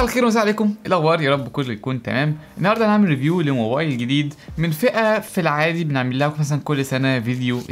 الخير ومساء عليكم، ايه الاخبار؟ يا رب كله يكون تمام. النهارده هنعمل review لموبايل جديد من فئة في العادي بنعمل لها مثلا كل سنة فيديو 2،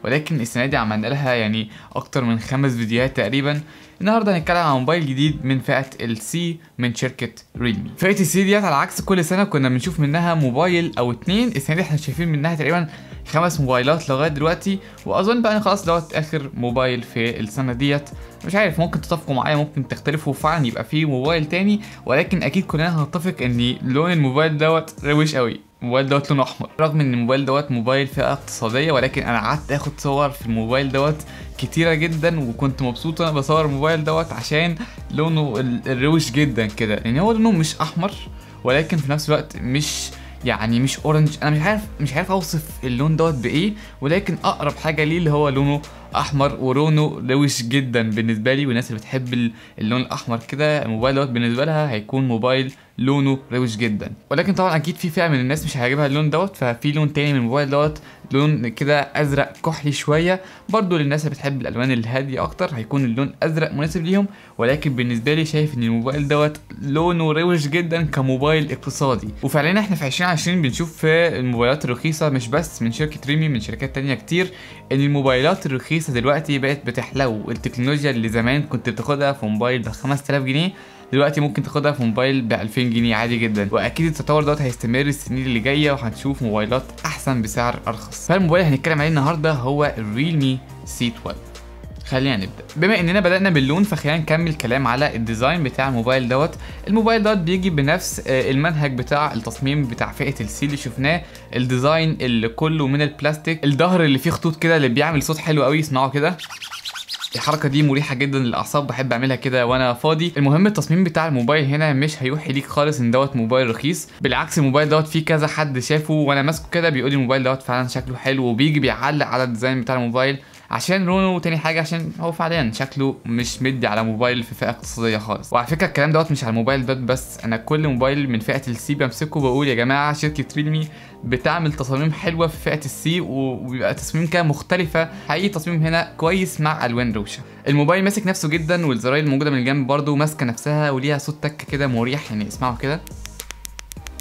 ولكن السنة دي عملنا لها يعني اكتر من 5 فيديوهات تقريبا. النهارده هنتكلم عن موبايل جديد من فئة ال C من شركة ريلمي. فئة ال C ديت على عكس كل سنة كنا بنشوف منها موبايل او 2، السنة دي احنا شايفين منها تقريبا 5 موبايلات لغاية دلوقتي، واظن بقى ان خلاص دوت اخر موبايل في السنة ديت. مش عارف، ممكن تتفقوا معايا ممكن تختلفوا، فعلا يبقى فيه موبايل تاني، ولكن اكيد كلنا هنتفق ان لون الموبايل دوت روش قوي. الموبايل دوت لونه احمر، رغم ان الموبايل دوت موبايل فئة اقتصادية، ولكن انا قعدت اخد صور في الموبايل دوت كتيرة جدا، وكنت مبسوط وانا بصور الموبايل دوت عشان لونه الروش جدا كده. يعني هو لونه مش احمر، ولكن في نفس الوقت مش يعني مش orange. انا مش عارف اوصف اللون دوت بايه، ولكن اقرب حاجة ليه اللي هو لونه احمر، ولونه روش جدا بالنسبة لي. والناس اللي بتحب اللون الاحمر كده، الموبايل دوت بالنسبة لها هيكون موبايل لونه روش جدا. ولكن طبعا اكيد في فئة من الناس مش هيعجبها اللون دوت، ففي لون تاني من الموبايل دوت، لون كده ازرق كحلي شوية، برضو للناس اللي بتحب الالوان الهادية اكتر هيكون اللون ازرق مناسب ليهم. ولكن بالنسبة لي شايف ان الموبايل دوت لونه روش جدا كموبايل اقتصادي. وفعليا احنا في 2020 بنشوف في الموبايلات الرخيصة، مش بس من شركة ريلمي، من شركات تانية كتير، ان الموبايلات الرخيصة دلوقتي بقت بتحلو. التكنولوجيا اللي زمان كنت بتاخدها في موبايل ب 5000 جنيه دلوقتي ممكن تاخدها في موبايل ب 2000 جنيه عادي جدا. واكيد التطور دوت هيستمر السنين اللي جاية، وهنشوف موبايلات احسن بسعر ارخص. فالموبايل اللي هنتكلم عليه النهارده هو الريلمي C12. خلينا نبدا. بما اننا بدانا باللون فخلينا نكمل كلام على ال design بتاع الموبايل دوت. الموبايل دوت بيجي بنفس المنهج بتاع التصميم بتاع فئة ال C اللي شفناه، ال design اللي كله من البلاستيك، الظهر اللي فيه خطوط كده اللي بيعمل صوت حلو قوي، اسمعوا كده. الحركة دي مريحه جدا للاعصاب، بحب اعملها كده وانا فاضي. المهم التصميم بتاع الموبايل هنا مش هيوحي ليك خالص ان دوت موبايل رخيص، بالعكس الموبايل دوت فيه كذا حد شافه وانا ماسكه كده بيقول لي الموبايل دوت فعلا شكله حلو، وبيجي بيعلق على ال design بتاع الموبايل عشان لونه، وتاني حاجة عشان هو فعليا شكله مش مدي على موبايل في فئة اقتصادية خالص. وعلى فكرة الكلام دوت مش على الموبايل دوت بس، انا كل موبايل من فئة ال C بمسكه بقول يا جماعة شركة ريلمي بتعمل تصاميم حلوة في فئة ال C، وبيبقى تصميم كده مختلفة. حقيقي التصميم هنا كويس مع الوان روشه. الموبايل ماسك نفسه جدا، والزراير الموجودة من الجنب برده ماسكه نفسها، وليها صوت تك كده مريح، يعني اسمعوا كده.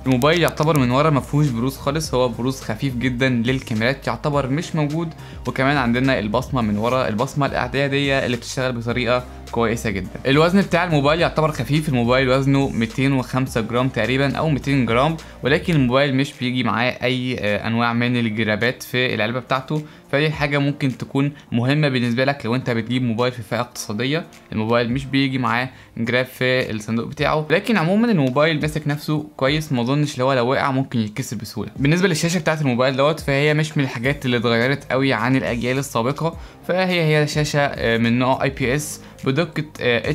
الموبايل يعتبر من ورا ما فيهوش بروز خالص، هو بروز خفيف جدا للكاميرات يعتبر مش موجود. وكمان عندنا البصمة من ورا، البصمة الاعتيادية اللي بتشتغل بطريقة كويسة جدا. الوزن بتاع الموبايل يعتبر خفيف، الموبايل وزنه 205 جرام تقريبا او 200 جرام، ولكن الموبايل مش بيجي معاه اي انواع من الجرابات في العلبة بتاعته، فدي حاجة ممكن تكون مهمة بالنسبة لك لو انت بتجيب موبايل في فئة اقتصادية. الموبايل مش بيجي معاه جراب في الصندوق بتاعه، لكن عموما الموبايل ماسك نفسه كويس، ما اظنش لو وقع ممكن يتكسر بسهولة. بالنسبة للشاشه بتاعه الموبايل دوت فهي مش من الحاجات اللي اتغيرت قوي عن الاجيال السابقة، فهي شاشة من نوع IPS بدقة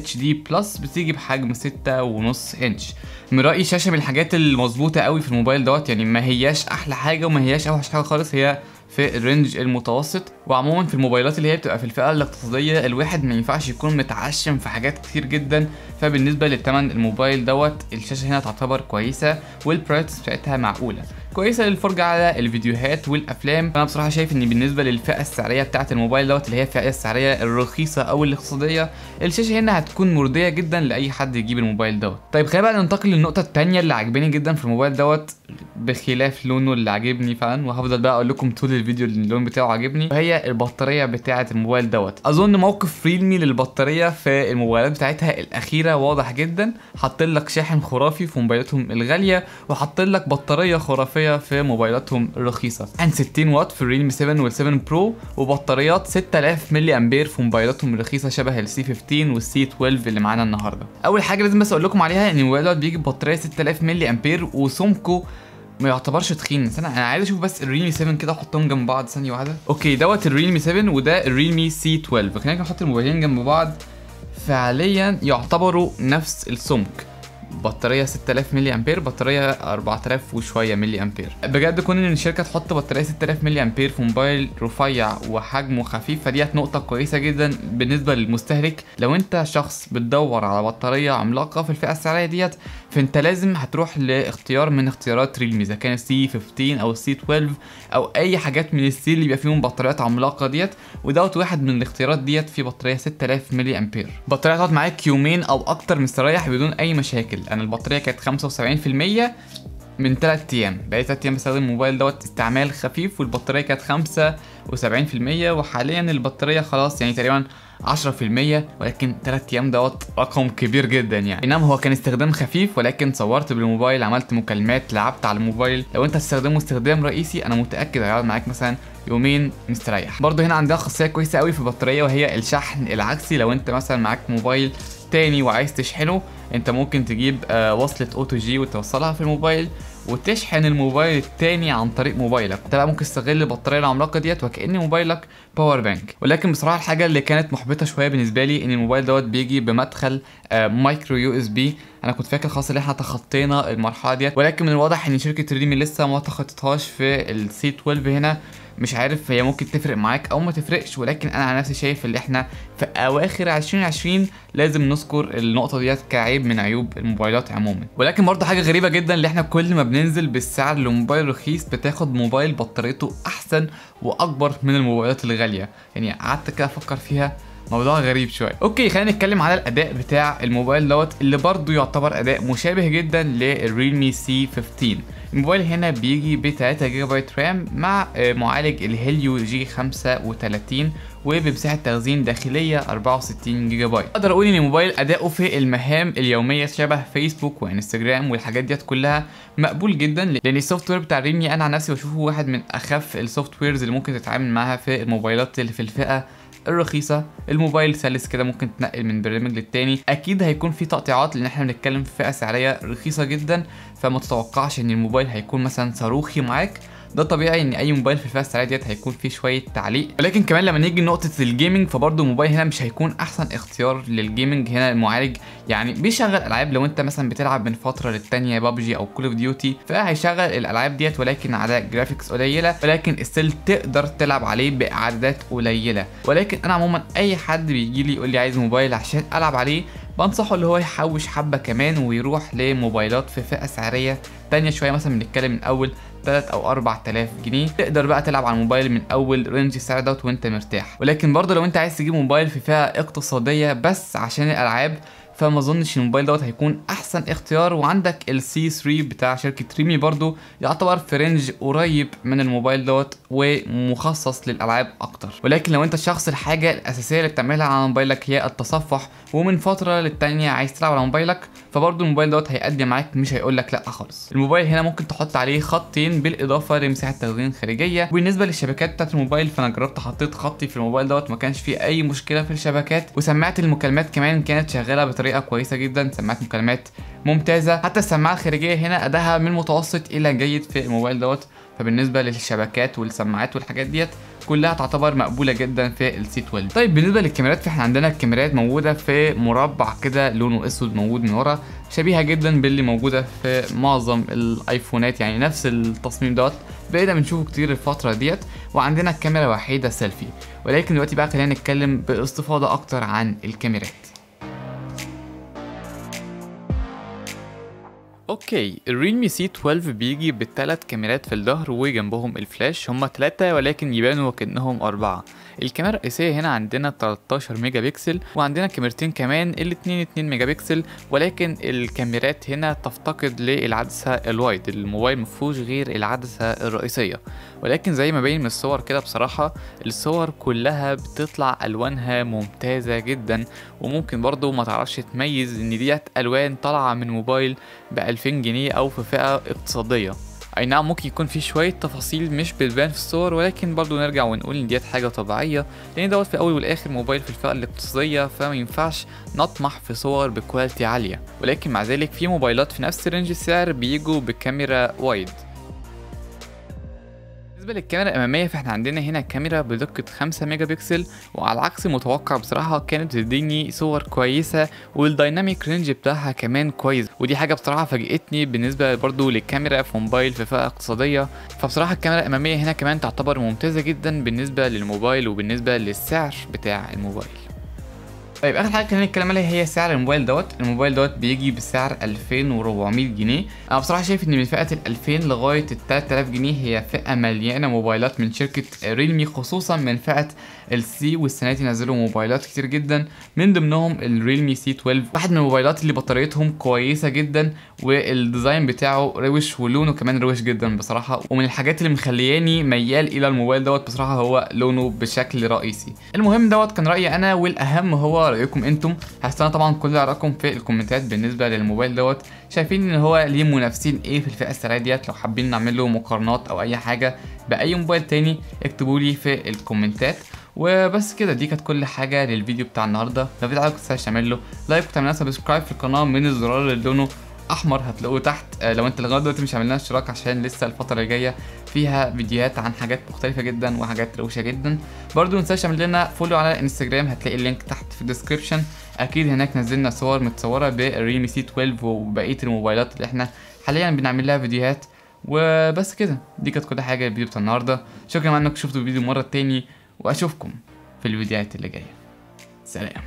HD plus، بتيجي بحجم 6.5 انش. من رايي شاشة من الحاجات المظبوطه قوي في الموبايل دوت، يعني ما هياش احلى حاجة وما هياش اوحش حاجة خالص، هي في ال range المتوسط. وعموما في الموبايلات اللي هي بتبقى في الفئة الاقتصادية الواحد ما ينفعش يكون متعشم في حاجات كتير جدا، فبالنسبه للثمن الموبايل دوت الشاشة هنا تعتبر كويسة، وال brightness بتاعتها معقولة كويسة للفرجه على الفيديوهات والافلام. انا بصراحة شايف ان بالنسبة للفئه السعرية بتاعه الموبايل دوت اللي هي الفئة السعرية الرخيصة او الاقتصادية، الشاشة هنا هتكون مرضية جدا لاي حد يجيب الموبايل دوت. طيب خلينا بقى ننتقل للنقطة الثانية اللي عجباني جدا في الموبايل دوت بخلاف لونه اللي عاجبني فعلا، وهفضل بقى اقول لكم طول الفيديو اللي اللون بتاعه عاجبني، وهي البطارية بتاعه الموبايل دوت. اظن موقف ريلمي للبطاريه في الموبايلات بتاعتها الاخيرة واضح جدا، حاطين لك شاحن خرافي في موبايلاتهم الغالية، وحاطين لك بطارية خرافية في موبايلاتهم الرخيصة، عن 60 واط في الريلمي 7 وال 7 Pro، وبطاريات 6000 ملي امبير في موبايلاتهم الرخيصة شبه ال C 15 وال C 12 اللي معانا النهارده. اول حاجة لازم بس اقول لكم عليها ان الموبايل دوت بيجي ببطاريه 6000 ملي امبير، وسمكه ما يعتبرش تخين. استنى انا عايز اشوف بس الريلمي 7 كده، احطهم جنب بعض ثانية واحدة. okay دوت الريلمي 7 وده الريلمي C 12، خلينا نحط الموبايلين جنب بعض. فعليا يعتبروا نفس السمك، بطارية 6000 ملي امبير، بطارية 4000 وشوية ملي امبير. بجد كون ان الشركة تحط بطارية 6000 ملي امبير في موبايل رفيع وحجمه خفيف فديت نقطة كويسة جدا بالنسبة للمستهلك. لو انت شخص بتدور على بطارية عملاقة في الفئة السعرية ديت فانت لازم هتروح لاختيار من اختيارات ريلمي، اذا كان C 15 او C 12 او اي حاجات من ال C اللي بيبقى فيهم بطاريات عملاقة ديت، ودوت واحد من الاختيارات ديت في بطارية 6000 ملي امبير. بطارية هتقعد معاك يومين او اكتر مستريح بدون اي مشاكل. انا البطارية كانت 75% من 3 ايام، بقالي 3 ايام بستخدم الموبايل دوت استعمال خفيف، والبطاريه كانت 75%، وحاليا البطارية خلاص يعني تقريبا 10%، ولكن 3 ايام دوت رقم كبير جدا يعني. انما هو كان استخدام خفيف، ولكن صورت بالموبايل، عملت مكالمات، لعبت على الموبايل. لو انت تستخدمه استخدام رئيسي انا متاكد هيقعد معاك مثلا يومين مستريح. برضه هنا عندها خاصية كويسة قوي في البطارية، وهي الشحن العكسي. لو انت مثلا معاك موبايل تاني وعايز تشحنه، انت ممكن تجيب وصلة OTG وتوصلها في الموبايل وتشحن الموبايل التاني عن طريق موبايلك. انت بقى ممكن تستغل البطارية العملاقة ديت وكأن موبايلك power bank. ولكن بصراحة الحاجة اللي كانت محبطة شوية بالنسبة لي ان الموبايل دوت بيجي بمدخل micro USB. انا كنت فاكر خلاص ان احنا تخطينا المرحلة ديت، ولكن من الواضح ان شركة ريلمي لسه ما تخطتهاش في ال C 12 هنا. مش عارف هي ممكن تفرق معاك او ما تفرقش، ولكن انا على نفسي شايف ان احنا في اواخر 2020 لازم نذكر النقطة ديت كعيب من عيوب الموبايلات عموما. ولكن برضه حاجة غريبة جدا، اللي احنا كل ما بننزل بالسعر لموبايل رخيص بتاخد موبايل بطاريته احسن واكبر من الموبايلات الغالية. يعني قعدت كده افكر فيها، موضوع غريب شوية. okay، خلينا نتكلم على الاداء بتاع الموبايل دوت اللي برضه يعتبر اداء مشابه جدا للريلمي C 15. الموبايل هنا بيجي ب 3 جيجا بايت RAM مع معالج ال Helio G 35 وبمساحه تخزين داخلية 64 جيجا بايت. اقدر اقول ان الموبايل اداؤه في المهام اليومية شبه فيسبوك وانستجرام والحاجات ديت كلها مقبول جدا، لان ال software بتاع ريلمي انا عن نفسي بشوفه واحد من اخف ال softwares اللي ممكن تتعامل معاها في الموبايلات اللي في الفئة الرخيصة. الموبايل سلس كده، ممكن تنقل من برنامج للتاني، اكيد هيكون في تقطيعات لان احنا بنتكلم في فئة سعريه رخيصة جدا، فما تتوقعش ان الموبايل هيكون مثلا صاروخي معاك. ده طبيعي ان اي موبايل في الفئة السعرية ديت هيكون فيه شوية تعليق. ولكن كمان لما نيجي لنقطة ال gaming، فبرده الموبايل هنا مش هيكون احسن اختيار لل gaming. هنا المعالج يعني بيشغل العاب، لو انت مثلا بتلعب من فترة للتانيه بابجي او كول اوف ديوتي فهيشغل الالعاب ديت، ولكن على graphics قليله، ولكن still تقدر تلعب عليه باعدادات قليله. ولكن انا عموما اي حد بيجي لي يقول لي عايز موبايل عشان العب عليه، بنصحه اللي هو يحوش حبه كمان ويروح لموبايلات في فئة سعريه تانية شوية، مثلا بنتكلم من اول 3 او 4000 جنيه، تقدر بقى تلعب على الموبايل من اول range السعر دوت وانت مرتاح. ولكن برضه لو انت عايز تجيب موبايل في فئة اقتصادية بس عشان الالعاب، فما اظنش الموبايل دوت هيكون احسن اختيار. وعندك ال C 3 بتاع شركة ريلمي برضو يعتبر في range قريب من الموبايل دوت ومخصص للالعاب اكتر. ولكن لو انت الشخص الحاجة الاساسية اللي بتعملها على موبايلك هي التصفح، ومن فترة للتانيه عايز تلعب على موبايلك، فبرضو الموبايل دوت هيقدم معاك، مش هيقول لك لا خالص. الموبايل هنا ممكن تحط عليه خطين بالاضافة لمساحة تخزين خارجية. وبالنسبة للشبكات بتاعت الموبايل، فانا جربت حطيت خطي في الموبايل دوت، ما كانش فيه اي مشكلة في الشبكات، وسماعه المكالمات كمان كانت شغالة بطريقة كويسة جدا، سماعات مكالمات ممتازة. حتى السماعة الخارجية هنا اداها من متوسط الى جيد في الموبايل دوت. فبالنسبه للشبكات والسماعات والحاجات ديت كلها تعتبر مقبولة جدا في ال C 12. طيب بالنسبة للكاميرات، فاحنا عندنا الكاميرات موجودة في مربع كده لونه اسود موجود من ورا، شبيهه جدا باللي موجودة في معظم الايفونات، يعني نفس التصميم دوت بقينا بنشوفه كتير الفترة ديت. وعندنا كاميرا وحيده سيلفي. ولكن دلوقتي بقى خلينا نتكلم باستفاضة اكتر عن الكاميرات. okay، الريلمي C 12 بيجي بالثلاث كاميرات في الظهر وجنبهم الفلاش، هما 3 ولكن يبانوا وكأنهم 4. الكاميرا الرئيسية هنا عندنا 13 ميجا بكسل، وعندنا كاميرتين كمان الاتنين 2 ميجا بكسل، ولكن الكاميرات هنا تفتقد للعدسة ال wide، الموبايل مفهوش غير العدسة الرئيسية. ولكن زي ما باين من الصور كده، بصراحة الصور كلها بتطلع ألوانها ممتازة جدا، وممكن برضو ما تعرفش تميز ان ديت ألوان طالعة من موبايل ب2000 جنيه او في فئة اقتصادية. اي نعم ممكن يكون في شوية تفاصيل مش بتبان في الصور، ولكن برضو نرجع ونقول ان ديت حاجة طبيعية، لان دوت في الاول والاخر موبايل في الفئة الاقتصادية، فما ينفعش نطمح في صور ب quality عالية. ولكن مع ذلك في موبايلات في نفس range السعر بيجوا بكاميرا wide. بالنسبة للكاميرا الأمامية، فاحنا عندنا هنا كاميرا بدقة 5 ميجا بكسل، وعلى عكس المتوقع بصراحة كانت بتديني صور كويسة، وال dynamic range بتاعها كمان كويس، ودي حاجة بصراحة فاجئتني بالنسبة برضو للكاميرا في موبايل في فئة اقتصادية. فبصراحة الكاميرا الأمامية هنا كمان تعتبر ممتازة جدا بالنسبة للموبايل وبالنسبة للسعر بتاع الموبايل. طيب اخر حاجة خلينا نتكلم عليها هي سعر الموبايل دوت. الموبايل دوت بيجي بسعر 2400 جنيه. انا بصراحة شايف ان من فئة ال 2000 لغاية ال 3000 جنيه هي فئة مليانة موبايلات من شركة ريلمي، خصوصا من فئة ال C، والسنة دي نزلوا موبايلات كتير جدا من ضمنهم الريلمي C 12، واحد من الموبايلات اللي بطاريتهم كويسة جدا وال design بتاعه روش ولونه كمان روش جدا بصراحة. ومن الحاجات اللي مخلياني ميال الى الموبايل دوت بصراحة هو لونه بشكل رئيسي. المهم دوت كان رايي انا، والاهم هو رايكم انتم. هستنى طبعا كل ارائكم في الكومنتات بالنسبة للموبايل دوت. شايفين ان هو ليه منافسين ايه في الفئة السعرية ديت؟ لو حابين نعمل له مقارنات او اي حاجة باي موبايل تاني اكتبوا لي في الكومنتات. وبس كده، دي كانت كل حاجة للفيديو بتاع النهارده. لو الفيديو عجبك متنساش تعمل له like وتعمل لنا subscribe في القناة من الزرار اللي لونه احمر هتلاقوه تحت. لو انت لغاية دلوقتي مش عامل لنا اشتراك، عشان لسه الفترة الجاية فيها فيديوهات عن حاجات مختلفة جدا وحاجات روشه جدا. برضو متنساش تعمل لنا follow على الانستجرام، هتلاقي ال link تحت في ال description. اكيد هناك نزلنا صور متصورة بالريلمي C 12 وبقية الموبايلات اللي احنا حاليا بنعمل لها فيديوهات. وبس كده، دي كانت كل حاجة الفيديو بتاع النهارده. شكرا انكم شفتوا الفيديو مرة تاني، واشوفكم في الفيديوهات اللي جاية. سلام.